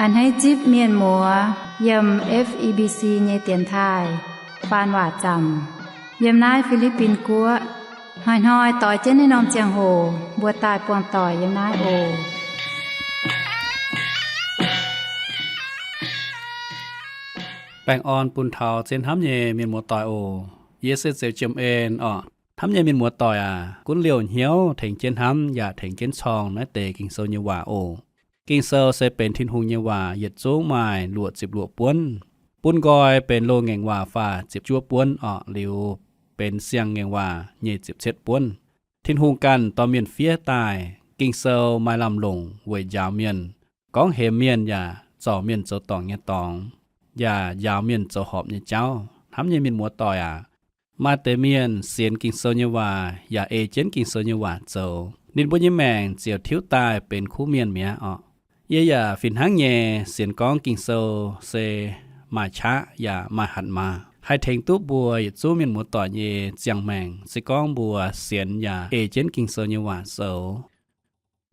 A'hneiv zipv mienh muoz yiem F E B C nyei dienx taaih faan waac zaamc yiem naaiv Fi^li^bin Guoqv. Hnoi-hnoi doix jienv naaiv norm ziangh hoc mbuo daaih buangh doic yiem naaiv oc. Baengh orn bun taux zien hnamv nyei mienh muoz-doic oc. Yie se Zeux Jiem En orqc. Hnamv nyei mienh muoz-doic aac, gunv liouh hnyouv tengx jienv hnamv yaac tengx jienv corng naaiv deix Ging-Sou nyei waac oc. Ging-Sou se benx Tin-Hungh nyei waac, yietc zungv maaih luoqc ziepc luoqc buonv. Bun nqoi benx loz-ngaengc waac faah ziepc juov buonv orqc, liuz benx siang-ngaengc waac nyei ziepc cietv buonv. Tin-Hungh ganh dorh mienh fiev daaih. Ging-Sou maaih lamh longc weic njaaux mienh, gorngv hemx mienh yaac zorc mienh zoux dorngc nyei dorngx, yaac njaaux mienh zoux horpc nyei jauv. Hnamv nyei mienh muoz-doic aac, maaih deix mienh sienx Ging-Sou nyei waac yaac ei jienv Ging-Sou nyei waac zoux, ninh mbuo nyei maengc ziouc tiuv daaih benx kuv mienh mi'aqv orqc. Yie yaac fih hnangv nyei sienx gorngv Ging-Sou se maaih qaqv yaac maaih hatc maaz, haih tengx duqv mbuo yietc zungv mienh muoz-doic nyei ziangh maengc, se gorngv mbuo sienx yaac ei jienv Ging-Sou nyei waac zoux.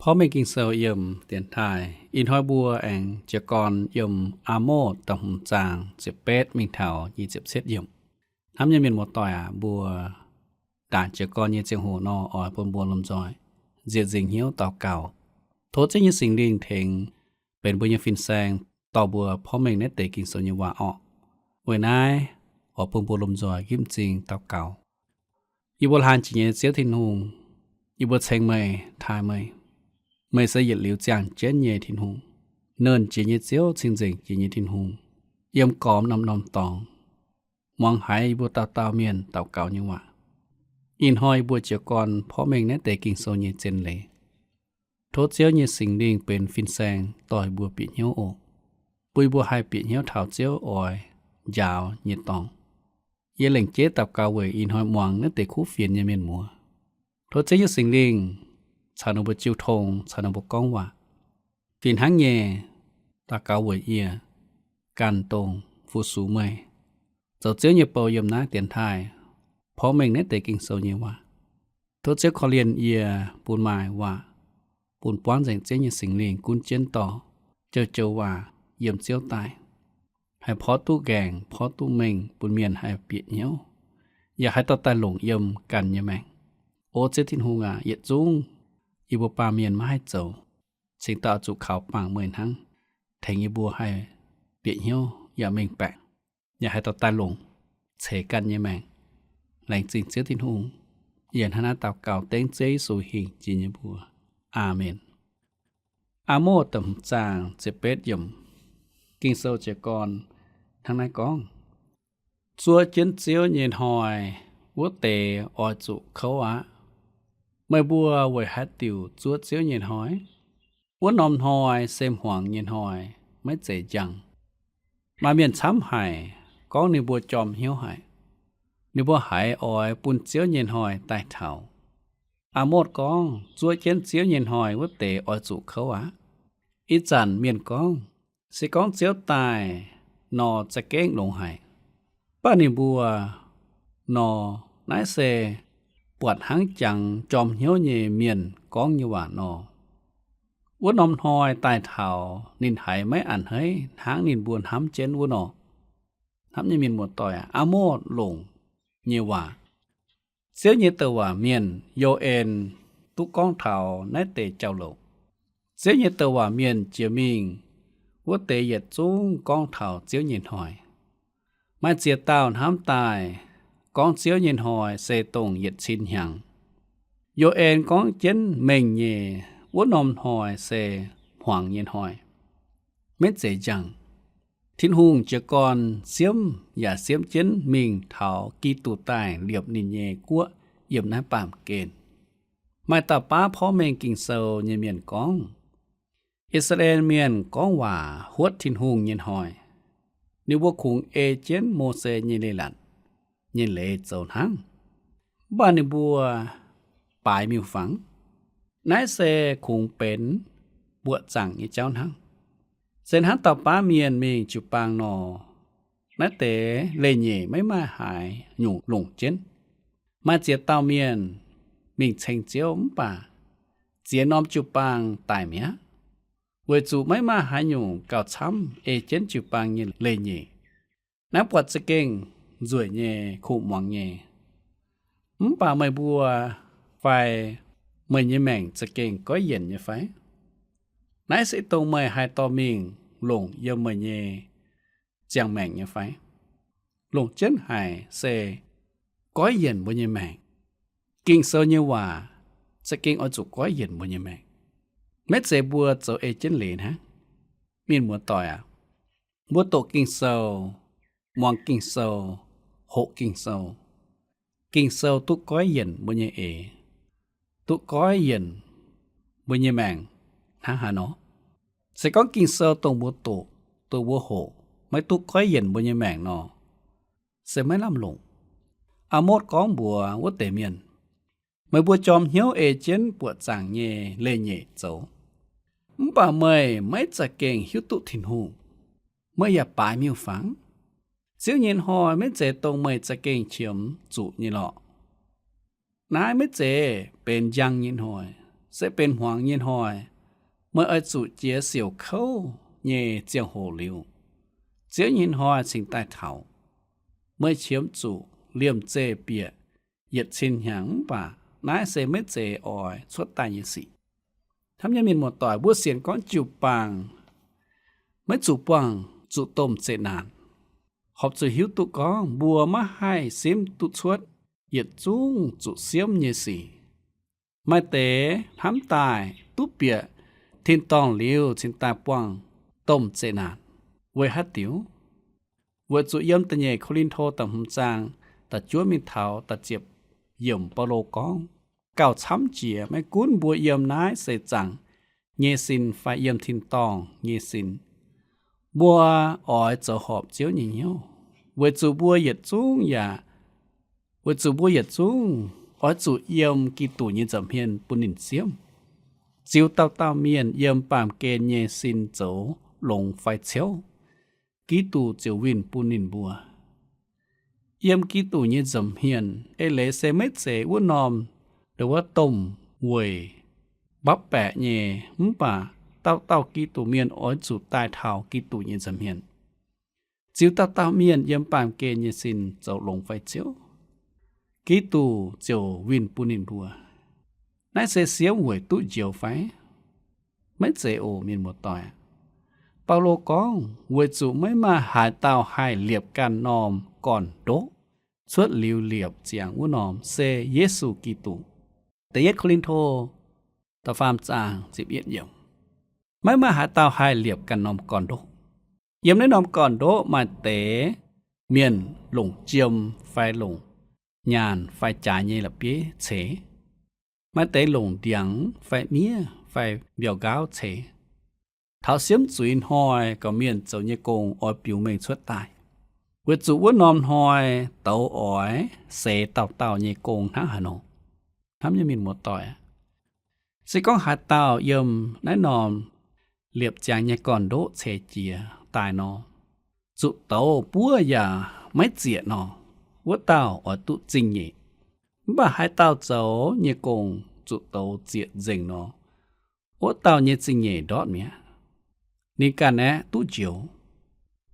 Porv mengh Ging-Sou yiem dienx taaih, ih hnoi mbuo aengx jiez gorn yiem Aa^motv da'hmz zaang ziepc betv mingh taux nyic ziepc cietv yiemc. Hnamv nyei mienh muoz-doic aac, mbuo ndaangc jiez gorn nyei ziangh hoc nor, oix bun mbuo lomh nzoih nzieqc nzingc hnyouv daux gaux, tov Ziouv nyei Singx Lingh tengx benx mbuo nyei fin-saeng, dorh mbuo porv mengh naaiv deix Ging-Sou nyei waac orqc. Weic naaiv, oix bun mbuo lomh nzoih nqipv m'zing daux gaux. Yie mbuo laanh jiex nyei Ziouv Tin-Hungh, yie mbuo ceng meih, taaih meih. Meih se yietc liuz ziangh jienv nyei Tin-Hungh, nernh jiex nyei Ziouv, cing-nzengc jiex nyei Tin-Hungh, yiem gormx norm-norm dorngx. Muangx haiz yie mbuo dauh dauh mienh daux gaux nyei waac. Ih hnoi yie mbuo jiez gorn porv mengh naaiv deix Ging-Sou nyei zien leiz. Tov Ziouv nyei Singx Lingh benx fin-saeng dorh yie mbuo bieqc hnyouv oc, bun yie mbuo haih bieqc hnyouv taux Ziouv oix njaaux nyei dorngx. Yie lengc jeiv daux gaux weic ih hnoi muangx naaiv deix kuv fienx nyei mienh muoz. Tov Ziouv nyei Singx Lingh caux ninh mbuo jiu tong, caux ninh mbuo gorngv waac. Fih hnangv nyei, daux gaux weic yie, ganh dongh fu-sux meih zoux Ziouv nyei bou yiem naaiv dienx taaih, porv mengh naaiv deix Ging-Sou nyei waac. Tov Ziouv korv-lienh yie bun maaih waac, bun buangv nzengc Ziouv nyei Singx Lingh gunv jienv dorh joux-joux waac yiem Ziouv daaih, haih porv duqv nqaengc, porv duqv mengh bun mienh haih bieqc hnyouv, yaac haih dorh daaih longc yiem ganh nyei maengc. O Ziouv Tin-Hungh aac, yietc zungv yie mbuo baamh mienh maiv haih zoux, cingx daaih oix zuqc kaux bangc meih hnangv, tengx yie mbuo haih bieqc hnyouv yaac mengh baeqc, yaac haih dorh daaih longc ceix ganh nyei maengc. Laengz zingh Ziouv Tin-Hungh. Yie hnangv naaiv daux gaux dengv Ziouv Yesu hingh jiex nyei mbuox. Aamen. Aa^motv da'hmz zaang ziepc betv yiemc. Ging-Sou jiez gorn hnangv naaiv gorngv, Zuov jienv Ziouv nyei hnoi wuov deix oix zuqc kouv aqv. Meih mbuo weic haaix diuc zuov Ziouv nyei hnoi? Wuov norm hnoi se hmuangx nyei hnoi, maiv zeiz njang. Maaih mienh camv haic, gorngv ninh mbuo jorm hnyouv haic. Ninh mbuo haiz oix bun Ziouv nyei hnoi daaih taux. Aa^motv gorngv, Zuov jienv Ziouv nyei hnoi wuov deix oix zuqc kouv aqv. Ih zanc mienh gorngv, Se gorngv Ziouv daaih nor, za'gengh longx haic. Mv baac ninh mbuo nor, naaiv se buatc hnangv jangx jorm hnyouv nyei mienh gorngv nyei waac nor. Wuov norm hnoi daaih taux, ninh haiz maiv a'hneiv hnangv ninh mbuo hnamv jienv wuov nor. Hnamv nyei mienh muoz-doic aac, Aa^motv longc nyei waac, Ziouv nyei douc waac mienh, Yo^en, duqv gorngv taux naaiv deix jauv-louc. Ziouv nyei douc waac mienh jiex mingh wuov deix yietc zungv gorngv taux Ziouv nyei hnoi. Maaih ziex dauh hnamv daaih gorngv Ziouv nyei hnoi se dongh yietc cin hnyangx. Yo^en gorngv jienv mengh nyei, wuov norm hnoi se hmuangx nyei hnoi, maiv zeiz njang. Tin-Hungh jiez gorn siemv yaac siemv jienv mingh taux Giduc daaih liepc ninh nyei guoqv yiem naaiv baamh gen. Maaih dauh baav porv mengh Ging-Sou nyei mienh gorngv, I^saa^laa^en Mienh gorngv waac huotv Tin-Hungh nyei hnoi, ninh mbuo kungx ei jienv Mose nyei leiz-latc nyei leiz zoux hnangv. Mv baac ninh mbuo baaix miuc-fangx. Naaiv se kungx benx mbuoqc zaangc nyei jauv hnangv. Se hnangv dauh baav mienh mingh jiu-baang nor, naaiv deix leiz-nyeic maiv maaih haaix nyungc longc jienv. Maaih ziex dauh mienh mingh ceng Ziouv mv baac ziex norm jiu-baang daic mi'aqv. weic zuqc maiv maaih haaix nyungc gauh camv ei jienv jiu-baang nyei leiz-nyeic. Naaiv buatc za'gengh nzueic nyei, kuv muangx nyei. Mv baac meih mbuo fai meih nyei maengc za'gengh goiv yienc nyei fai? Naaiv se dongh meih haih dorh mingh longc yiem meih nyei ziangh maengc nyei fai? Longc jienv haic se goiv yienc mbuo nyei maengc. Ging-Sou nyei waac za'gengh oix zuqc goiv yienc mbuo nyei maengc. Maiv zeiz mbuo zoux ei jienv leiz hnangv. Mienh muoz-doic aac, mbuo doqc Ging-Sou, muangx Ging-Sou, hoqc Ging-Sou, Ging-Sou duqv goiv yienc mbuo nyei eix, duqv goiv yienc mbuo nyei maengc hnangv haaix nor. Se gorngv Ging-Sou dongh mbuo doqc, dongh mbuo hoqc maiv duqv goiv yienc mbuo nyei maengc nor, se maiv lamh longc. Aa^motv gorngv mbuox wuov deix mienh, meih mbuo jorm hnyouv ei jienv buoqc zaangc nyei leiz-nyeic zoux, mv baac meih maiv za'gengh hiuv duqv Tin-Hungh. Meih yaac baaix miuc-fangx. Ziouv nyei hnoi maiv zeiz dongh meih za'gengh qiemx zuqc nyei lorqc. Naaiv maiv zeiz benx njang nyei hnoi, se benx hmuangx nyei hnoi. Meih oix zuqc jiex siouc kouv nyei ziangh hoc liuz, Ziouv nyei hnoi cingx daaih taux. Meih qiemx zuqc liemh zeih bieqc yietc cin hnyangx, mv baac naaiv se maiv zeiz oix cuotv daaih nyei sic. Hnamv nyei mienh muoz-doic, mbuo sienx gorngv jiu-baang maiv zuqc buangh zuqc domh zeqc naanc, horpc zuqc hiuv duqv gorngv mbuo maiv haih simv duqv cuotv yietc zungv zuqc siemv nyei sic. Maaih deix hnamv daaih duqv bieqc tin-dorngh liuz cingx daaih buangh domh zeqc naanc. Weic haaix diuc? Weic zuqc yiem da'nyeic Ko^lin^to da'hmz zaang da'juov mingh taux da'ziepc yiemc Baulo gorngv, gauh camv jiex maiv gunv mbuo yiem naaiv seix zaangc nyei sin fai yiem tin-dorngh nyei sin, mbuo oix zoux horpc Ziouv nyei hnyouv, weic zuqc mbuo yietc zungv yaac, weic zuqc mbuo yietc zungv oix zuqc yiem Giduc nyei nza'hmien bun ninh siemv. Ziux dauh dauh mienh yiem baamh gen nyei sin zoux longx fai ciouv, Giduc ziouc winh bun ninh mbuo. Yiem Giduc nyei nza'hmien eix leiz se maiv zeiz wuov norm, ndo wuov domh weic mbapv baeqc nyei, mv baac dauh dauh Giduc mienh oix zuqc daaih taux Giduc nyei nza'hmien. Ziux dauh dauh mienh yiem baamh gen nyei sin zoux longx fai ciouv, Giduc ziouc winh bun ninh mbuo. Naaiv se siemv weic duqv njoux fai? Maiv zeiz oc, mienh muoz-doic. Baulo gorngv, weic zuqc maiv maaih haaix dauh haih liepc ganh norm gorn-ndoqv, cuotv liuz liepc ziangx wuov norm se Yesu Giduc. Da'yietv Ko^lin^to da'faam zaang ziepc yietv yiemc. Maiv maaih haaix dauh haih liepc ganh norm gorn-ndoqv. Yiem naaiv norm gorn-ndoqv maaih deix mienh longc jiem fai longc nyaanh fai jaaix nyei la'bieiv ceix. Maaih deix longc ndiangx fai miev fai mbiauh nqaauv ceix. Taux siemv zuiz hnoi, gorqv-mienh zoux nyei gong oix biux mengh cuotv daaih, weic zuqc wuov norm hnoi douz oix seix dauh dauh nyei gong hnangv haaix nor. Hnamv nyei mienh muoz-doic, se gorngv haaix dauh yiem naaiv norm liepc ziangx nyei gorn-ndoqv ceix jiez daaih nor, zuqc douz buov yaac maiv zieqc nor, wuov dauh oix duqv zingh nyeic. Mv baac haaix dauh zoux nyei gong zuqc douz zieqc nzengc nor, wuov dauh nyei zingh nyeic ndortv mi'aqv. Ninh ganh aeqv, duqv njoux,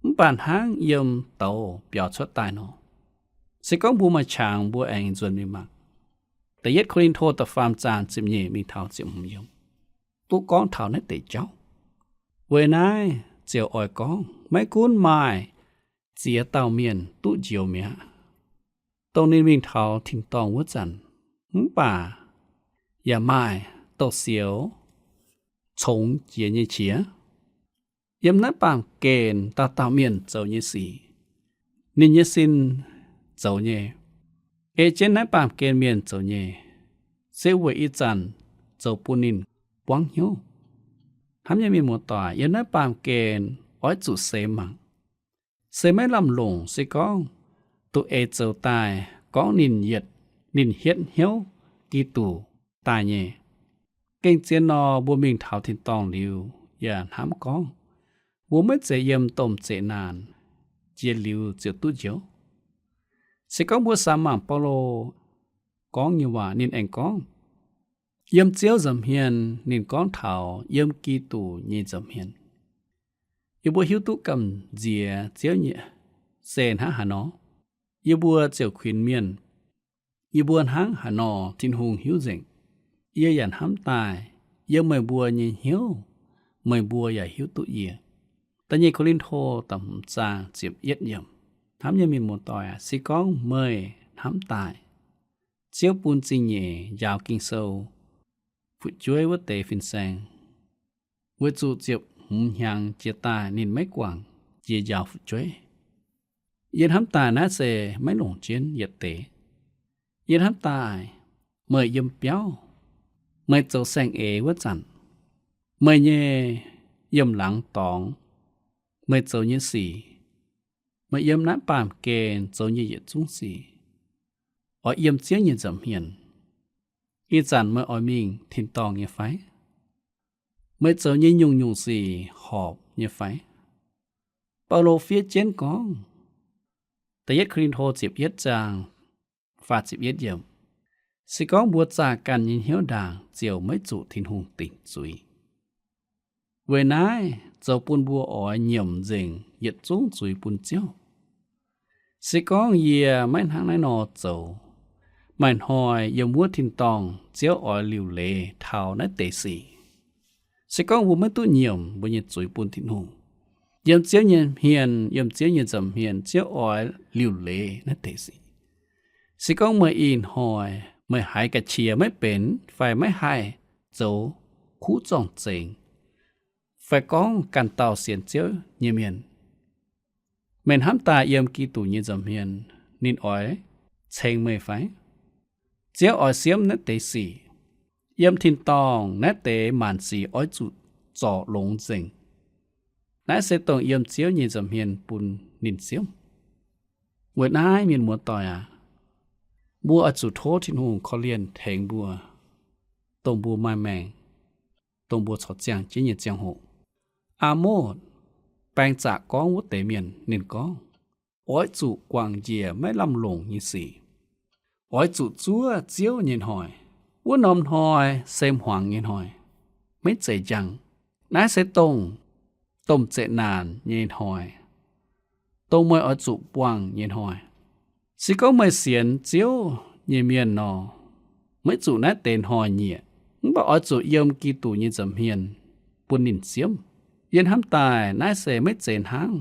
mv baac hnangv yiem douz biaux cuotv daaih nor. Se gorngv mbuo maaih qangx, mbuo aengx nzuonx mingh mangc Da'yietv Ko^lin^to da'faam zaang ziepc nyeic mingh taux ziepc hmz yiemc, duqv gorngv taux naaiv deix jauv. Weic naaiv ziouc oix gorngv, maiv gunv maaih ziex dauh mienh duqv njoux mi'aqv, dongh ninh mingh taux tin-dorngh wuov zanc, mv baac yaac maaih douz-sioux congx jiex nyei qiex. Yiem naaiv baamh gen dauh dauh mienh zoux nyei sic, ninh nyei sin zoux nyei, ei jienv naaiv baamh gen mienh zoux nyei, se weic ih zanc zoux bun ninh buangv hnyouv. Hnamv nyei mienh muoz-doic, yiem naaiv baamh gen oix zuqc seix mangc. Se maiv lamh longc se gorngv duqv eix zoux daaih gorngv ninh yietc, ninh hietv hnyouv Giduc daaih nyei. Gengh zien nor, mbuo mingh taux tin-dorngh liuz yaac hnamv gorngv, mbuo maiv zeiz yiem domh zeqc naanc jiex liuz ziouc duqv njoux. Se gorngv mbuo samx mangc Baulo gorngv nyei waac, ninh aengx gorngv, Yiem Ziouv nza'hmien ninh gorngv taux yiem Giduc nyei nza'hmien. Yie mbuo hiuv duqv gamh nziex Ziouv nyei se hnangv haaix nor. Yie mbuo ziouc kuinx mienh, yie mbuo hnangv haaix nor Tin-Hungh hiuv nzengc. Yie yaac hnamv daaih yiem meih mbuo nyei hnyouv, meih mbuo yaac hiuv duqv yie. Da'nyeic Ko^lin^to da'hmz zaang ziepc yietv yiemc. Hnamv nyei mienh muoz-doic aac, se gorngv meih hnamv daaih Ziouv bun zingh nyeic njaaux Ging-Sou fu'jueiv wuov deix fin-saeng, weic zuqc ziepc hmz hnyangx jiex daaih ninh maiv guangc jiex njaaux fu'jueiv. Yie hnamv daaih naaiv se maiv longc jienv yietc deix. Yie hnamv daaih meih yiem biauv, meih zoux saeng-eix wuov zanc, meih nyei yiem laangz dorngx, meih zoux nyei sic, meih yiem naaiv baamh gen zoux nyei yietc zungv sic, oix yiem Ziouv nyei nza'hmien. Ih zanc meih oix mingh tin-dorngh nyei fai? Meih zoux nyei nyungc-nyungc sic horpc nyei fai? Baulo fiev jienv gorngv, da'yietv Ko^lin^to ziepc yietv zaang faah ziepc yietv yiemc, se gorngv mbuo zaah ganh nyei hnyouv ndaangc ziouc maiv zuqc Tin-Hungh dingc zuiz. Weic naaiv zoux bun mbuo oix nyiemc nzengc yietc zungv zuiz bun Ziouv. Se gorngv yie maiv hnangv naaiv nor zoux, maaih hnoi yiem wuov tin-dorngh Ziouv oix liuc leiz taux naaiv deix sic. Se gorngv mbuo maiv duqv nyiemc mbuo nyei zuiz bun Tin-Hungh, yiem Ziouv nyei hmien, yiem Ziouv nyei nza'hmien, Ziouv oix liuc leiz naaiv deix sic. Se gorngv meih ih hnoi meih haiz ga'qiex maiv benx fai maiv haih zoux kuv zorng-zengx, fai gorngv ganh dauh sienx Ziouv nyei mienh, meih hnamv daaih yiem Giduc nyei nza'hmien ninh oix ceng meih fai? Ziouv oix siemv naaiv deix sic. Yiem tin-dorngh naaiv deix maanc sic oix zuqc zorc longx nzengc. Naaiv se dongh yiem Ziouv nyei nza'hmien bun ninh siemv. Weic naaiv mienh muoz-doic aac, mbuo oix zuqc tov Tin-Hungh korv-lienh tengx mbuo, dongh mbuo maaih maengc, dongh mbuo corc ziangh jienv nyei ziangh hoc. Aa^motc baeng zaqc gorngv wuov deix mienh ninh gorngv, oix zuqc guangc njiec maiv lamh longc nyei sic. Oix zuqc zuov Ziouv nyei hnoi. Wuov norm hnoi se hmuangx nyei hnoi, maiv zeiz njang. Naaiv se dongh domh zeqc naanc nyei hnoi, dongh meih oix zuqc buangh nyei hnoi. Se gorngv meih sienx Ziouv nyei mienh nor, maiv zuqc naaiv deix hnoi nyiec, mv baac oix zuqc yiem Giduc nyei nza'hmien bun ninh siemv. Yie hnamv daaih naaiv se maiv zeiz hnangv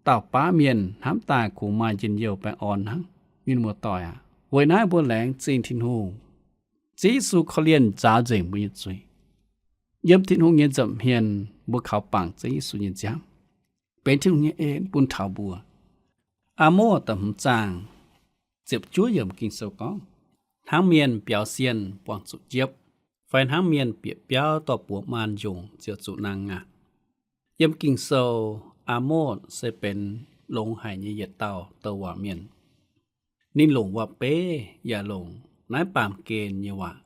dauh baav mienh hnamv daaih kungx maaih njien-youh baengh orn hnangv. Mienh muoz-doic aac, weic naaiv mbuo laengz zingh Tin-Hungh. Ziouv Yesu korv-lienh nzaaux nzengc mbuo nyei zuiz. Yiem Tin-Hungh nyei nza'hmien mbuo kaux bangc Ziouv Yesu nyei nziaamv, benx Tin-Hungh nyei en bun taux mbuo. Aa^motc da'hmz zaang ziepc juov yiemc Ging-Sou gorngv, hnangv mienh biaux sienh buangh zuqc njiepv, fai hnangv mienh bieqc biauv dorh buoz maan njongc ziouc zuqc nangh ngaatc. Yiem Ging-Sou, Aa^motc se benx longx haic nyei yietc dauh douc waac mienh. Ninh longc waac-beiv yaac longc naaiv baamh gen nyei waac.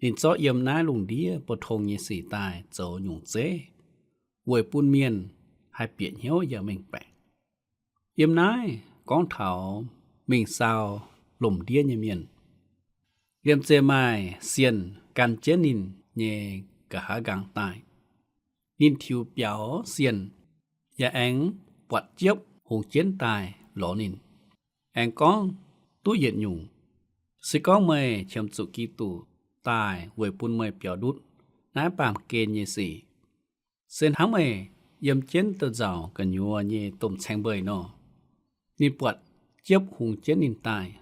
Ninh zorqv yiem naaiv lungh ndiev mbu'ndongx nyei sic daaih zoux nyungc zeiv, weic bun mienh haih bieqc hnyouv yaac mengh baeqc. Yiem naaiv gorngv taux mingh saau lomc ndiev nyei mienh. Liemh zeih maaih sienh gan jienv ninh nyei nqa'haav nqaang daaih. Ninh tiux biaux sienh, yaac aengx buatc jiepv hungx jienv daaih lorz ninh, aengx gorngv, Duqv yietc nyungc, se gorngv meih qiemx zuqc Giduc daaih weic bun meih biaux ndutv naaiv baamh gen nyei sic, se hnangv meih yiem jienv douz-nzauc gu'nyuoz nyei domh caeng mbeix nor. Ninh buatc jiepv hungx jienv ninh daaih,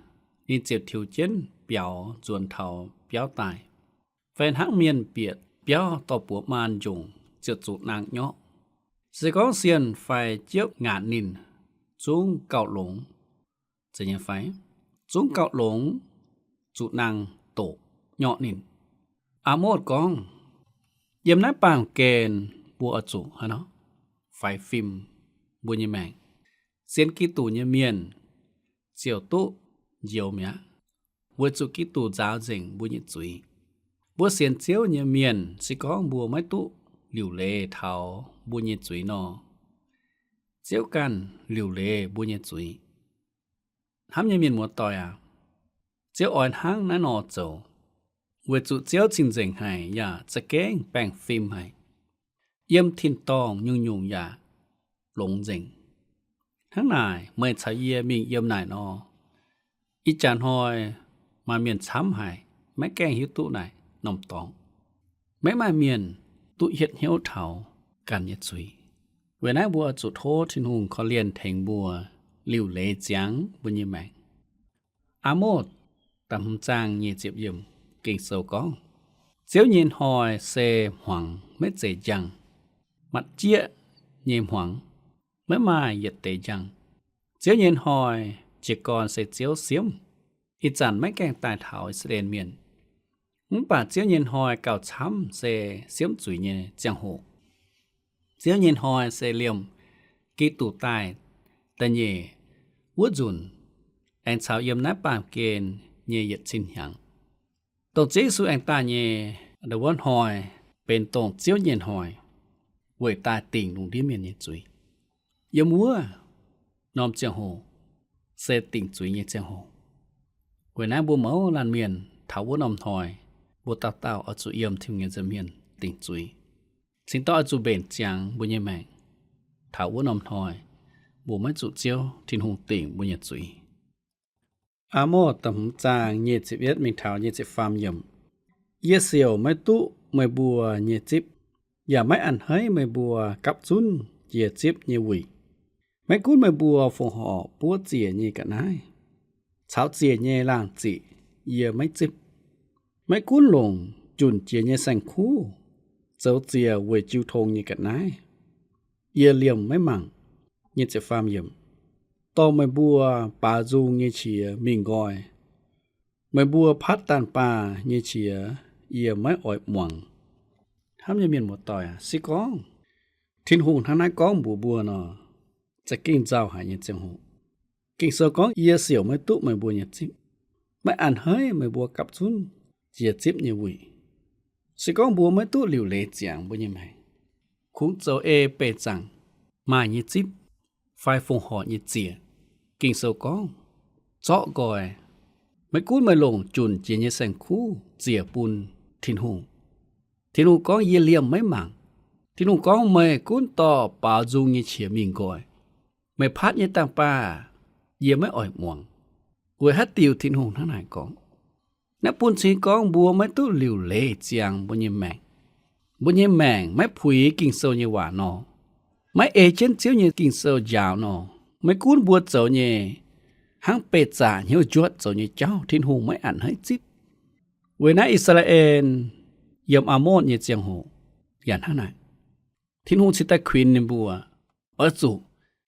ninh ziouc tiux jienv biaux nzuonx taux biauv daaih. Fai hnangv mienh bieqc biauv dorh buoz maan njongc ziouc zuqc nangh nyorqv. Se gorngv sienh fai jiepv ngaatc ninh, zungv gauh longx, zeiz nyei fai? Zungv gauh longx, zuqc nangh doqc nyorqv ninh. Aa^motc gorngv, yiem naaiv baamh gen mbuo oix zuqc haaix nor faix fim mbuo nyei maengc. Sienx Giduc nyei mienh ziouc duqv njoux mi'aqv, weic zuqc Giduc nzaaux nzengc mbuo nyei zuiz. Mbuo sienx Ziouv nyei mienh, se gorngv mbuo maiv duqv liuc leiz taux mbuo nyei zuiz nor, Ziouv ganh liuc leiz mbuo nyei zuiz. Hnamv nyei mienh muoz-doic aac, Ziouv oix hnangv naaiv nor zoux. weic zuqc Ziouv cing-nzengc haic yaac za'gengh baengh fim haic. Yiem tin-dorngh nyungc-nyungc yaac longx nzengc. Hnangv naaic, meih caux yie mingh yiem naaic nor, ih jaax hnoi maaih mienh camv haic, maiv gaengh hiuv duqv naaic norm dorngx. Maiv maaih mienh duqv hietv hnyouv taux ganh nyei zuiz. Weic naaiv mbuo oix zuqc tov Tin-Hungh korv-lienh tengx mbuo liuc leiz ziangx mbuo nyei maengc. Aa^motc da'hmz zaang nyic ziepc yiemc, Ging-Sou gorngv, Ziouv nyei hnoi se hmuangx maiv zeiz njang. Matc jieqv nyei hmuangx maiv maaih yietc deix njang. Ziouv nyei hnoi jiez gorn se Ziouv siemv, ih zanc maiv gaengh daaih taux I^saa^laa^en Mienh. Mv baac Ziouv nyei hnoi gauh camv se siemv zuiz nyei ziangh hoc. Ziouv nyei hnoi se liemh Giduc daaih da'nyeic wuov nzunc, aengx caux yiem naaiv baamh gen nyei yietc cin hnyangx. Dongh Ziouv Yesu aengx daaih nyei wuov hnoi benx dongh Ziouv nyei hnoi, weic daaih dingc lungh ndiev mienh nyei zuiz. Yiem wuov norm ziangh hoc se dingc zuiz nyei ziangh hoc. Weic naaiv mbuo mouz laanh mienh taux wuov norm hnoi, mbuo dauh dauh oix zuqc yiem Tin-Hungh nyei nza'hmien dingc zuiz. Cingx daaih oix zuqc mbenc ziangx mbuo nyei maengc. Taux wuov norm hnoi, mbuo maiv zuqc Ziouv Tin-Hungh dingc mbuo nyei zuiz. Aa^morc da'hmz zaang nyic ziepc yietv mingh taux nyic ziepc faam yiemc. Yie siouc maiv duqv meih mbuo nyei zipv, yaac maiv a'hneiv meih mbuo gapv zunv jiex zipv nyei wuic. Maiv gunv meih mbuo fongc horc buov ziec nyei ga'naaiv caux ziec nyei laangh ziqc, yie maiv zipv. Maiv gunv longc junc jiex nyei saeng-kuv zoux ziec weic jiu tong nyei ga'naaiv, yie liemh maiv mangc. Dorh meih mbuo baaux nzung nyei qiex mingh nqoi, meih mbuo patv daanh baah nyei qiex yie maiv oix muangx. Hnamv nyei mienh muoz-doic aac, se gorngv Tin-Hungh hnangv naaiv gorngv mbuox mbuo nor, za'gengh nzauh haic nyei ziangh hoc. Ging-Sou gorngv, yie siouc maiv duqv meih mbuo nyei zipv, maiv a'hneiv meih mbuo gapv zunv jiex zipv nyei wuic. Se gorngv mbuo maiv duqv liuc leiz ziangx mbuo nyei maengc, kungx zoux ei beih zaangc maaih nyei zipv fai fongc horc nyei ziec. Ging-Sou gorngv, zorqv nqoi, maiv gunv meih longc junc jiex nyei saeng-kuv ziec bun Tin-Hungh, Tin-Hungh gorngv, yie liemh maiv mangc. Tin-Hungh gorngv, meih gunv dorh baaux nzung nyei qiex mingh nqoi, meih patv nyei daanh baah yie maiv oix muangx. Weic haaix diuc Tin-Hungh hnangv naaic gorngv? Naaiv bun cing gorngv mbuo maiv duqv liuc leiz ziangx mbuo nyei maengc. Mbuo nyei maengc maiv puix Ging-Sou nyei waac nor, maiv ei jienv Ziouv nyei Ging-Sou njaaux nor, maiv gunv mbuo zoux nyei hnangv beih zaqc hnyouv njuotv zoux nyei jauv, Tin-Hungh maiv a'hneiv zipv. Weic naaiv I^saa^laa^en yiem Aa^morc nyei ziangh hoc yaac hnangv naaic. Tin-Hungh cingx daaih kuinx ninh mbuo oix zuqc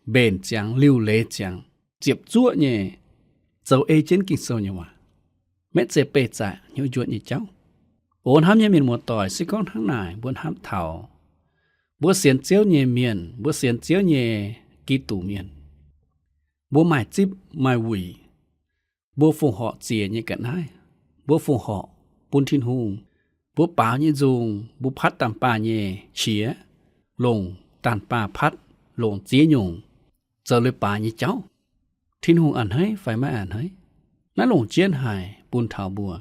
mbenc ziangx, liuc leiz ziangx, ziepc zuoqv nyei zoux ei jienv Ging-Sou nyei waac, maiv zeiz beih zaqc hnyouv njuotv nyei jauv. O hnamv nyei mienh muoz-doic, se gorngv hnangv naaic mbuo hnamv taux mbuo sienx Ziouv nyei mienh, mbuo sienx Ziouv nyei Giduc mienh, mbuo maaih zipv maaih wuic, mbuo fongc horc ziec nyei ga'naaiv, mbuo fongc horc bun Tin-Hungh, mbuo baaux nyei nzung, mbuo patv daanh baah nyei qiex, longc daanh baah patv, longc ziex nyungc zoux leiz-baaix nyei jauv, Tin-Hungh a'hneiv fai maiv a'hneiv? Naaiv longc jienv haic bun taux mbuo.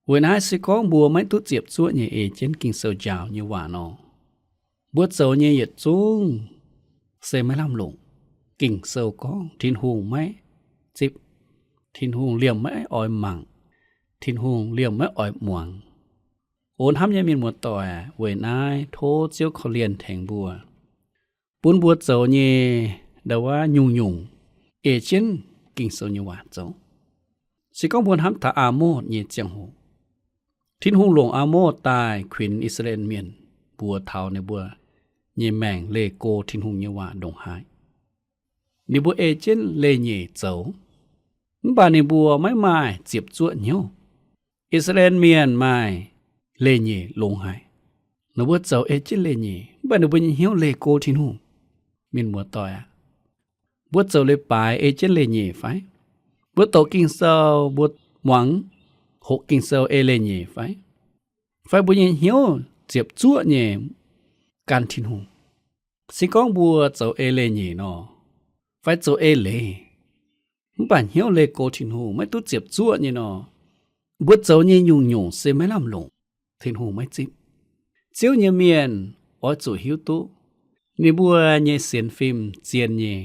Weic naaiv se gorngv mbuo maiv duqv ziepc zuoqv nyei ei jienv Ging-Sou njaaux nyei waac nor, mbuo zoux nyei yietc zungv se maiv lamh longc. Ging-Sou gorngv Tin-Hungh maiv zipv, Tin-Hungh liemh maiv oix mangc, Tin-Hungh liemh maiv oix muangx. O hnamv nyei mienh muoz-doic, weic naaiv tov Ziouv korv-lienh tengx mbuo, bun mbuo zoux nyei ndau wuov nyungc-nyungc ei jienv Ging-Sou nyei waac zoux. Se gorngv mbuo hnamv taux Aa^morc nyei ziangh hoc, Tin-Hungh longc Aa^morc daaih kuinx I^saa^laa^en Mienh, mbuox taux ninh mbuo nyei maengc leih go Tin-Hungh nyei waac ndongc haaix. Ninh mbuo ei jienv leih nyeic zoux, mv baac ninh mbuo maiv maaih ziepc zuoqv hnyouv. I^saa^laa^en Mienh maaih leih nyeic longx haic. Ninh mbuo zoux ei jienv leih nyeic, mv baac ninh mbuo nyei hnyouv leih go Tin-Hungh. Mienh muoz-doic aac, mbuo zoux leiz-baaix ei jienv leih nyeic fai? Mbuo doqc Ging-Sou, mbuo muangx hoqc Ging-Sou ei leih nyeic fai? Fai mbuo nyei hnyouv ziepc zuoqv nyei gan Tin-Hungh? Se gorngv mbuo zoux ei leih nyeic nor, fai zoux ei leiz, mv baac hnyouv leih go Tin-Hungh, maiv duqv ziepc zuoqv nyei nor, Mbuo zoux nyei nyungc-nyungc se maiv lamh longc, Tin-Hungh maiv zipv. Ziouv nyei mienh oix zuqc hiuv duqv ninh mbuo nyei sienx fim zien nyei,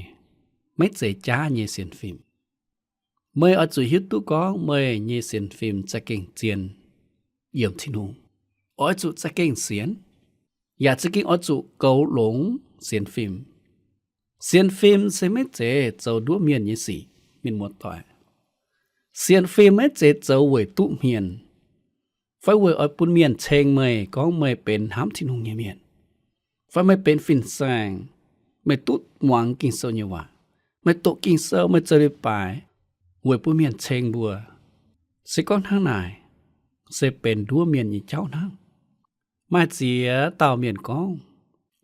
maiv zeiz jaav nyei sienx fim. Meih oix zuqc hiuv duqv gorngv meih nyei sienx fim za'gengh zien yiem Tin-Hungh. Oix zuqc za'gengh sienx, yaac za'gengh oix zuqc goux longx sienx fim. Sienx fim se maiv zeiz zoux nduov mienh nyei sic, mienh muoz-doic. Sienx fim maiv zeiz zoux weic duqv hmien, fai weic oix bun mienh ceng meih gorngv meih benx hnamv Tin-Hungh nyei mienh, fai meih benx fin-saeng, meih duqv muangx Ging-Sou nyei waac, meih doqc Ging-Sou, meih zoux leiz-baaix weic bun mienh ceng mbuo. Se gorngv hnangv naaic, se benx nduov mienh nyei jauv hnangv. Maaih ziex dauh mienh gorngv,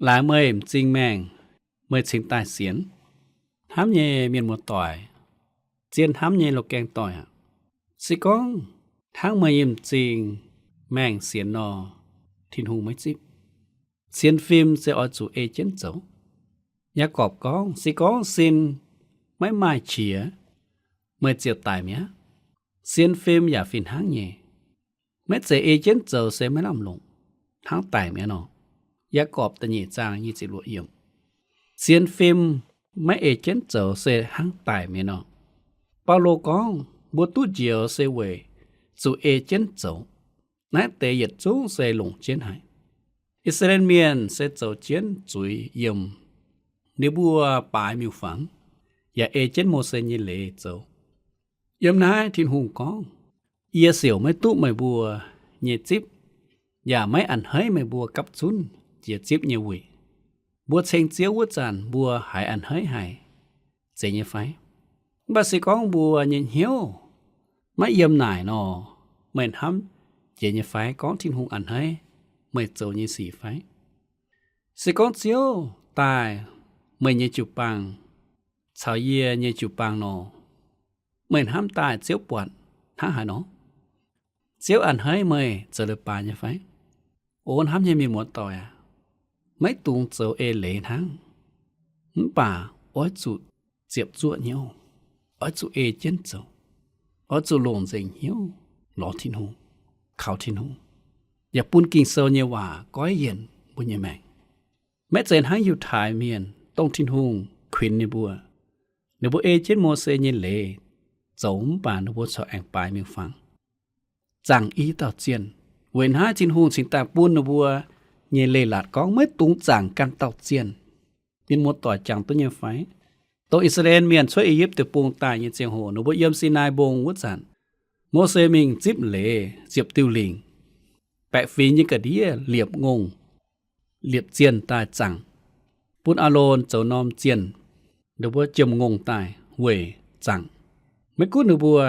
laaix meih m'zing maengh, meih cingx daaih sienx. Hnamv nyei mienh muoz-doic, zien hnamv nyei loz-gaeng doic aac, se gorngv hnangv meih nyei m'zing maengh sienx nor, Tin-Hungh maiv zipv. Sienx fim se oix zuqc ei jienv zoux. Yaagorpc gorngv, se gorngv sin maiv maaih qiex, meih ziouc daic mi'aqv. Sienx fim yaac fih hnangv nyei. Maiv zeiz ei jienv zoux se maiv lamh longc, hnangv daic mi'aqv nor. Yaagorpc da'nyeic zaang nyic ziepc luoqc yiemc. Sienx fim maiv ei jienv zoux se hnangv daic mi'aqv nor. Baulo gorngv, mbuo duqv njoux se weic zuqc ei jienv zoux. Naaiv deix yietc zungv se longc jienv haic. I^saa^laa^en Mienh se zoux jienv zuiz yiem ninh mbuo baaix miuc-fangx, yaac ei jienv Mose nyei leiz zoux. Yiem naaiv Tin-Hungh gorngv, yie siouc maiv duqv meih mbuo nyei zipv, yaac maiv a'hneiv meih mbuo gapv zunv jiex zipv nyei wuic. Mbuo ceng Ziouv wuov zanc mbuo haiz a'hneiv haic, zeiz nyei fai? Mv baac se gorngv mbuo nyei hnyouv maiv yiem naaic nor, meih hnamv jiex nyei fai gorngv Tin-Hungh a'hneiv meih zoux nyei sic fai? Se gorngv Ziouv daaih meih nyei jiu-baang caux yie nyei jiu-baang nor, meih hnamv daaih Ziouv buatc hnangv haaix nor? Ziouv a'hneiv meih zoux leiz-baaix nyei fai? O hnamv nyei mienh muoz-doic aac, maiv dungx zoux eix leiz hnangv, mv baac oix zuqc ziepc zuoqv hnyouv, oix zuqc ei jienv zoux, oix zuqc longc nzengc hnyouv lorz Tin-Hungh, kaux Tin-Hungh, yaac bun Ging-Sou nyei waac goiv yienc mbuo nyei maengc. Maiv zeiz hnangv Yiutai Mienh, dongh Tin-Hungh kuinx ninh mbuo, ninh mbuo ei jienv Mose nyei leiz zoux mv baac ninh mbuo corc aengx baaix miuc-fangx, zaangc i dauh zienh. Weic naaiv Tin-Hungh cingx daaih bun ninh mbuo nyei leiz-latc gorngv maiv dungx zaangc ganh dauh zienh. Mienh muoz-doic jangx duqv nyei fai? Dongh I^saa^laa^en Mienh cuotv I^yipv Deic-Bung daaih nyei ziangh hoc, ninh mbuo yiem Sinai Mbong wuov zanc, Mose mingh zipv leiz, ziepc diuh lingc, baeqc fingx nyei ga'ndiev liepc ngongh, liepc zienh daaih zaangc, bun Aalon zoux norm zienh, ninh mbuo jiem-ngongh daaih weic zaangc. Maiv gunv ninh mbuo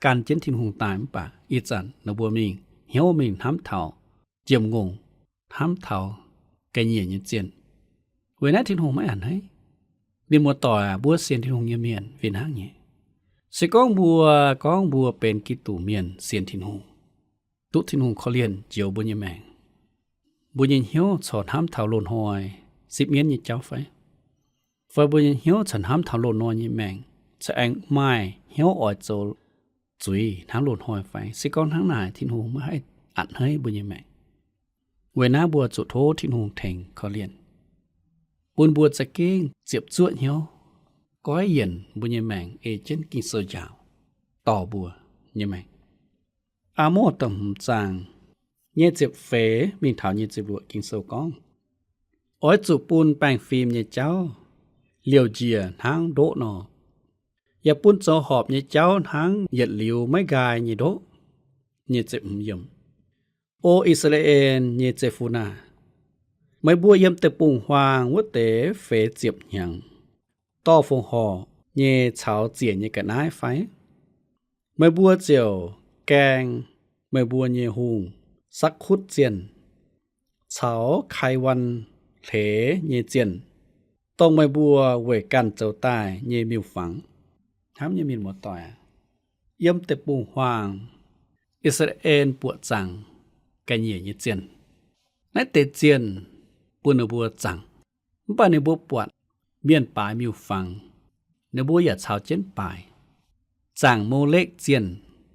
gan jienv Tin-Hungh daaih mv baac ih zanc ninh mbuo mingh hnyouv mingh hnamv taux jiem-ngongh, hnamv taux ga'nyiec nyei zienh. Weic naaiv Tin-Hungh maiv a'hneiv. Mienh muoz-doic aac, mbuo sienx Tin-Hungh nyei mienh fih hnangv nyei. Se gorngv mbuo gorngv mbuo benx Giduc mienh, sienx Tin-Hungh, duqv Tin-Hungh korv-lienh njoux mbuo nyei maengc, mbuo nyei hnyouv corc hnamv taux loz-hnoi sipv mienv nyei jauv fai? Fai mbuo nyei hnyouv corc hnamv taux loz-hnoi nyei maengc, corc aengx maaih hnyouv oix zoux zuiz hnangv loz-hnoi fai? Se gorngv hnangv naaic, Tin-Hungh maiv haih a'hneiv mbuo nyei maengc. Weic naaiv mbuo zuqc tov Tin-Hungh tengx korv-lienh, bun mbuo za'gengh ziepc zuoqv hnyouv, goiv yienc mbuo nyei maengc ei jienv Ging-Sou njaaux dorh mbuo nyei maengc. Aa^motv da'hmz zaang nyei ziepc feix mingh taux nyei ziepc luoqc Ging-Sou gorngv, oix zuqc bun baengh fim nyei jauv liouh njiec hnangv ndoqv nor, yaac bun zoux horpc nyei jauv hnangv yietc liuz maiv nqaai nyei ndoqv. Nyei ziepc hmz yiemc. O I^saa^laa^en nyei zeiv-fun aah! Meih mbuo yiem deic-bung-huaang wuov deix feix ziepc hnyangx dorh fongc horc nyei caux ziec nyei ga'naaiv fai? Meih mbuo ziouc gaeng meih mbuo nyei hungh, sakv-kutv zienh, caux Kaiwan hleix nyei zienh, dongh meih mbuo weic ganh zoux daaih nyei miuc-fangx. Hnamv nyei mienh muoz-doic aac, yiem deic-bung-huaang I^saa^laa^en buoqc zaangc ga'nyiec nyei zienh. Naaiv deix zienh bun ninh mbuo zaangc, mv baac ninh mbuo buatc mienh baaix miuc-fangx, ninh mbuo yaac caux jienv baaix. Zaangc Molekv zienh,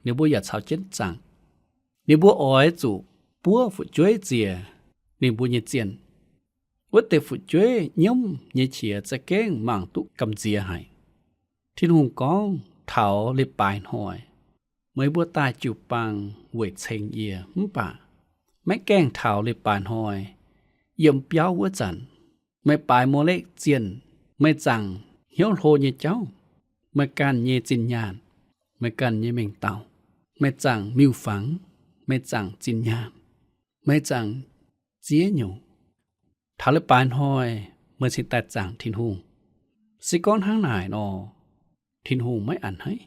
ninh mbuo yaac caux jienv zaangc. Ninh mbuo oix zuqc buov fu'jueiv ziec ninh mbuo nyei zienh. Wuov deix fu'jueiv nyiemv nyei qiex za'gengh mangc duqv gamh nziex haic. Tin-Hungh gorngv, taux leiz-baaix hnoi, meih mbuo daaih jiu-baang weic ceng yie, mv baac maiv gaengh taux leiz-baaix hnoi, yiem biauv wuov zanc, meih baaix Molekv zienh, meih zaangc hnyouv hlo nyei jauv, meih ganh nyei zinh nyaanh, meih ganh nyei mengh dauh, meih zaangc miuc-fangx, meih zaangc zinh nyaanh, meih zaangc ziex nyungc. Taux leiz-baaix hnoi meih cingx daaih zaangc Tin-Hungh. Se gorngv hnangv naaic nor, Tin-Hungh maiv a'hneiv.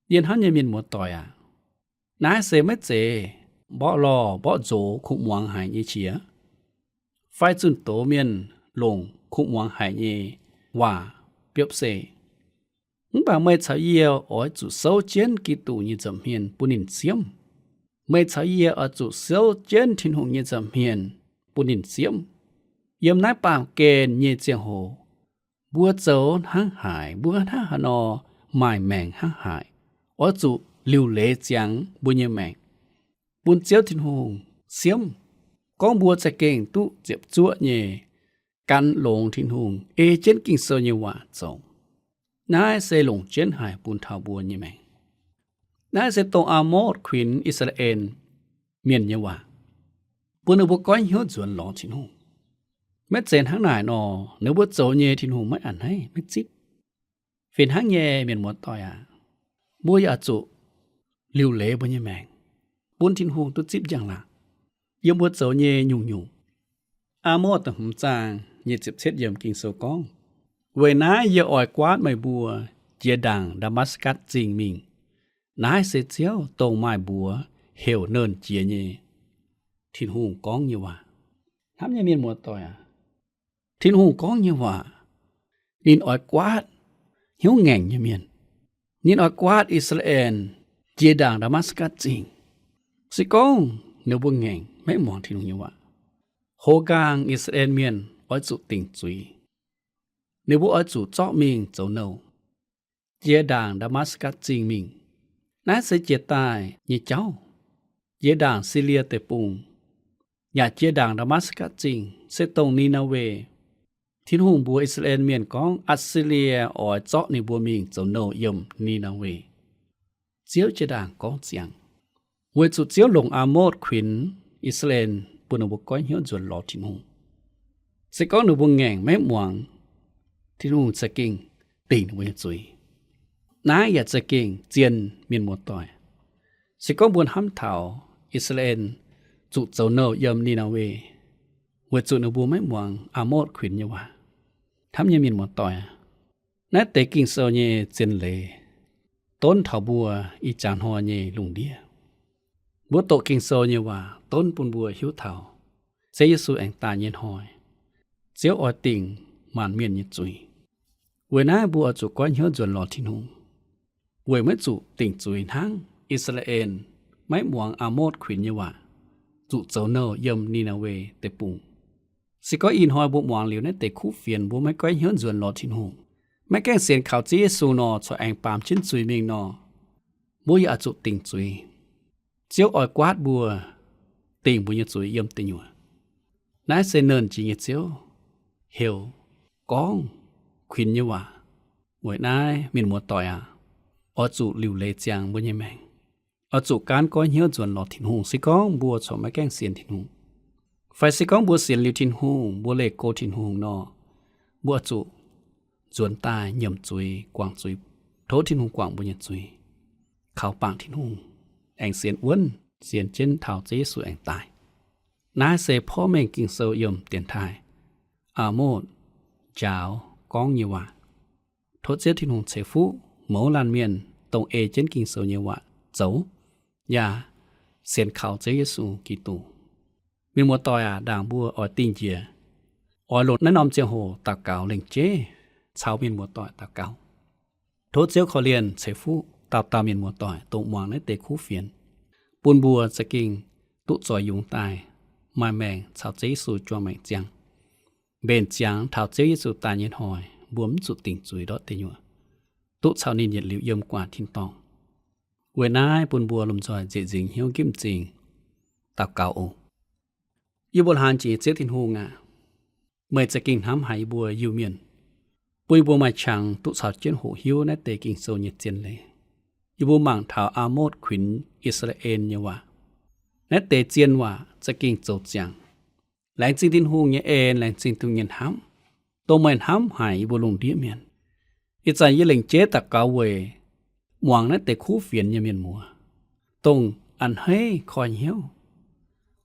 Yie hnamv nyei mienh muoz-doic aac, naaiv se maiv zeiz mborqv lorh mborqv nzox kuv muangx haic nyei qiex, fai zunh doz mienh longc kuv muangx haic nyei waac biopv se. Mv baac meih caux yie oix zuqc souv jienv Giduc nyei nza'hmien bun ninh siemv. Meih caux yie oix zuqc souv jienv Tin-Hungh nyei nza'hmien bun ninh siemv. Yiem naaiv baamh gen nyei ziangh hoc, mbuo zoux hnangv haaix, mbuo hnangv haaix nor maaih maengc hnangv haaix, oix zuqc liuc leiz ziangx mbuo nyei maengc bun Ziouv Tin-Hungh siemv. Gorngv mbuo za'gengh duqv ziepc zuoqv nyei gan longx Tin-Hungh, ei jienv Ging-Sou nyei waac zoux. Naaiv se longc jienv haic bun taux mbuo nyei maengc. Naaiv se dongh Aamotv kuinx I^saa^laa^en Mienh nyei waac, bun ninh mbuo goiv hnyouv nzuonx lorz Tin-Hungh. Maiv zeiz hnangv naaic nor, ninh mbuo zoux nyei Tin-Hungh maiv a'hneiv, maiv zipv. Fih hnangv nyei, mienh muoz-doic aac, mbuo yaac zuqc liuc leiz mbuo nyei maengc, bun Tin-Hungh duqv zipv njang-laangc yiem mbuo zoux nyei nyungc-nyungc. Aamotv da'hmz zaang nyic ziepc cietv yiemc Ging-Sou gorngv, weic naaiv yie oix guaatv meih mbuo jiex ndaangc Ndaa^matv^gatc Zingh mingh. Naaiv se Ziouv, dongh maaih mbuox heuc Nernh Jiex nyei, Tin-Hungh gorngv nyei waac. Hnamv nyei mienh muoz-doic aac, Tin-Hungh gorngv nyei waac, ninh oix guaatv hnyouv ngaengc nyei mienh. Ninh oix guaatv I^saa^laa^en jiex ndaangc Ndaa^matv^gatc Zingh. Se gorngv ninh mbuo ngaengc, maiv muangx Tin-Hungh nyei waac, hoz nqaang I^saa^laa^en Mienh oix zuqc dingc zuiz. Ninh mbuo oix zuqc zorqv mingh zoux nouh, jiex ndaangc Ndaa^matv^gatc Zingh mingh. Naaiv se jiex daaih nyei jauv, jiex ndaangc Silie Deic-Bung, yaac jiex ndaangc Ndaa^matv^gatc Zingh, se dongh Ni^naa^we. Tin-Hungh mbuox I^saa^laa^en Mienh gorngv Atc^si^lie oix zorqv ninh mbuo mingh zoux nouh yiem Ni^naa^we. Ziouv jiex ndaangc gorngv ziangx, weic zuqc Ziouv longc Aamotv kuinx I^saa^laa^en, bun ninh mbuo goiv hnyouv nzuonx lorz Tin-Hungh. Se gorngv ninh mbuo ngaengc maiv muangx, Tin-Hungh za'gengh dingc ninh mbuo nyei zuiz. Naaiv yaac za'gengh zien, mienh muoz-doic. Se gorngv mbuo hnamv taux I^saa^laa^en zuqc zoux nouh yiem Ni^naa^we, weic zuqc ninh mbuo maiv muangx Aamotv kuinx nyei waac. Hnamv nyei mienh muoz-doic, naaiv deix Ging-Sou nyei zien leiz donv taux mbuo ih jaax hnoi nyei lungh ndiev. Mbuo doqc Ging-Sou nyei waac donv bun mbuo hiuv taux Ziouv Yesu aengx daaih nyei hnoi, Ziouv oix dingc maanc mienh nyei zuiz. Weic naaiv mbuo oix zuqc goiv hnyouv nzuonx lorz Tin-Hungh, weic maiv zuqc dingc zuiz hnangv I^saa^laa^en maiv muangx Aamotv kuinx nyei waac, zuqc zoux nouh yiem Ni^naa^we Deic-Bung. Se gorngv ih hnoi mbuo muangx liuz naaiv deix kuv fienx, mbuo maiv goiv hnyouv nzuonx lorz Tin-Hungh, maiv gaengh sienx kaux Ziouv Yesu nor, corc aengx baamz jienv zuiz mingh nor, mbuo yaac zuqc dingc zuiz. Ziouv oix guaatv mbuo, dingc mbuo nyei zuiz yiem deic-nyuoqc. Naaiv se Nernh Jiex nyei Ziouv heuc gorngv kuinx nyei waac. Weic naaiv, mienh muoz-doic aac, oix zuqc liuc leiz ziangx mbuo nyei maengc, oix zuqc gaanv goiv hnyouv nzuonx lorz Tin-Hungh. Se gorngv mbuo corc maiv gaengh sienx Tin-Hungh, fai se gorngv mbuo sienx liuz Tin-Hungh, mbuo leih go Tin-Hungh nor, mbuo oix zuqc nzuonx daaih nyiemc zuiz, guangc zuiz, tov Tin-Hungh guangc mbuo nyei zuiz, kaux bangc Tin-Hungh, aengx sienx wuonv, sienx jienv taux Ziouv Yesu aengx daaih. Naaiv se porv mengh Ging-Sou yiem dienx taaih Aamotv njaaux gorngv nyei waac. Tov Ziouv Tin-Hungh ceix fuqv mouz laanh mienh, dongh ei jienv Ging-Sou nyei waac zoux, yaac sienx kaux Ziouv Yesu Giduc. Mienh muoz-doic aac, ndaangc mbuo oix dingh njiec, oix longc naaiv norm ziangh hoc daux gaux lengc jeiv caux mienh muoz-doic daux gaux. Tov Ziouv korv-lienh ceix fuqv dauh dauh mienh muoz-doic, dongh muangx naaiv deix kuv fienx, bun mbuo za'gengh duqv zoix yungz daaih, maaih maengc caux Ziouv Yesu juang maengc ziangh, mbenc ziangx taux Ziouv Yesu daaih nyei hnoi, mbuo mv zuqc dingc zuiz ndortv deic-nyuoqc, duqv caux ninh yietc liuz yiem gu'nguaaic tin-dorngh. Weic naaiv bun mbuo lomh nzoih nzieqc nzingc hnyouv nqipv m'zing daux gaux oc. Yie mbuo hlang jiex Ziouv Tin-Hungh aac, meih za'gengh hnamv haic yie mbuo Iu-Mienh, bun yie mbuo maaih qangx duqv caux jienv hoqc hiuv naaiv deix Ging-Sou nyei zien leiz. Yie mbuo mangc taux Aa^motv kuinx I^saa^laa^en nyei waac. Naaiv deix zien waac za'gengh zoux ziangx. Laengz zingh Tin-Hungh nyei en, laengz zingh Tin-Hungh nyei hnamv, dongh meih hnamv haic yie mbuo lungh ndiev mienh. Ih zanc yie lengc jeiv daux gaux weic muangx naaiv deix kuv fienx nyei mienh muoz, dongh a'hneiv koi hnyouv,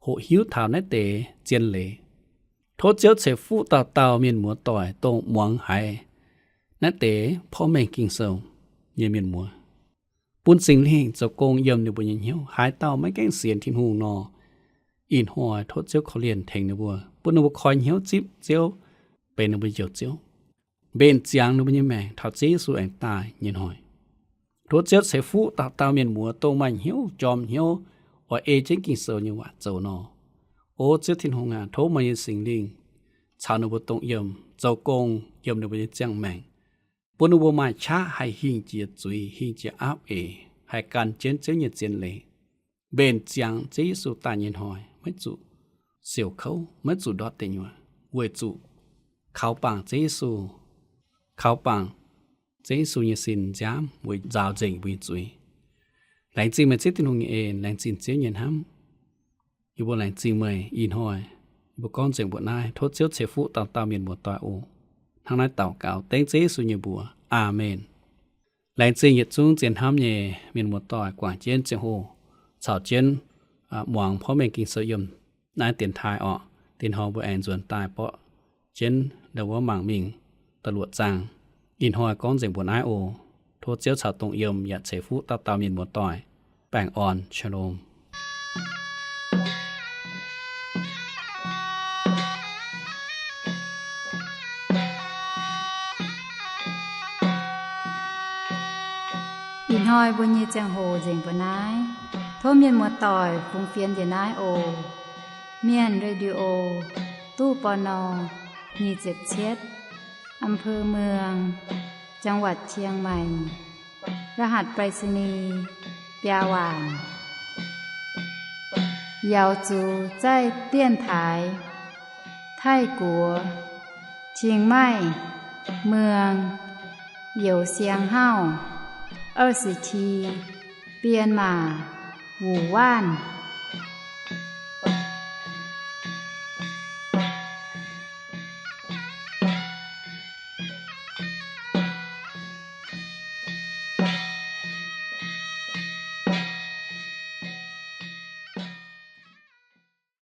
hoqc hiuv taux naaiv deix zien leiz. Tov Ziouv ceix fuqv dauh dauh mienh muoz doic, dongh muangx haiz naaiv deix porv mengh Ging-Sou nyei mienh muoz, bun Singx Lingh zoux gong yiem ninh mbuo nyei hnyouv. Haaix dauh maiv gaengh sienx Tin-Hungh nor, ih hnoi tov Ziouv korv-lienh tengx ninh mbuo, bun ninh mbuo koi hnyouv zipv Ziouv, benx ninh mbuo Njoux Ziouv, mbenc ziangx ninh mbuo nyei maengc taux Ziouv Yesu aengx daaih nyei hnoi. Tov Ziouv ceix fuqv dauh dauh mienh muoz, dongh maaih hnyouv jorm hnyouv oix ei jienv Ging-Sou nyei waac zoux nor. O Ziouv Tin-Hungh aac, tov meih nyei Singx Lingh caux ninh mbuo dongh yiem, zoux gong yiem ninh mbuo nyei ziangh maengc, bun ninh mbuo maaih qaqv haih hingh jiex zuiz, hingh jiex aapv eix, haih gan jienv Ziouv nyei zien leiz, mbenc ziangx Ziouv Yesu daaih nyei hnoi, maiv zuqc siouc kouv, maiv zuqc ndortv deic nyuoqc, weic zuqc kaux bangc Ziouv Yesu, kaux bangc Ziouv Yesu nyei sin nziaamv weic nzaaux nzengc mbuo nyei zuiz. Laengz zingh meih Ziouv Tin-Hungh nyei en, laengz zingh Ziouv nyei hnamv. Yie mbuo laengz zingh meih ih hnoi. Yie mbuo gorngv nzengc mbuoqc naaiv, tov Ziouv ceix fuqv dauh dauh mienh muoz-doic oc. Hnangv naaiv daux gaux dengv Ziouv Yesu nyei mbuox. Aamen. Laengz zingh yietc zungv zien hnamv nyei mienh muoz-doic guangc jienv ziangh hoc caux jienv muangx porv mengh Ging-Sou yiem naaiv dienx taaih orqc. Dinh hnoi mbuo aengx nzuonx daaih borqv jienv ndau wuov mangc mingh da'luoqc zaang. Ih hnoi gorngv nzengc mbuoqc naaiv oc. Tov Ziouv caux dongh yiem yaac ceix fuqv dauh dauh mienh muoz-doic. Baengh orn, Shalom. Ih hnoi mbuo nyei ziangh hoc nzengc mbuoqc naaiv. Tov mienh muoz-doic fungx fienx njiec naaiv oc. Mienh Radio, ตู้ ปณ. nyic ziepc cietv, อำเภอเมือง จังหวัดเชียงใหม่ รหัสไปรษณีย์ biaa waanc. 瑶族在电台，泰国，清迈，เมือง 邮箱号 二十七，编码 五万。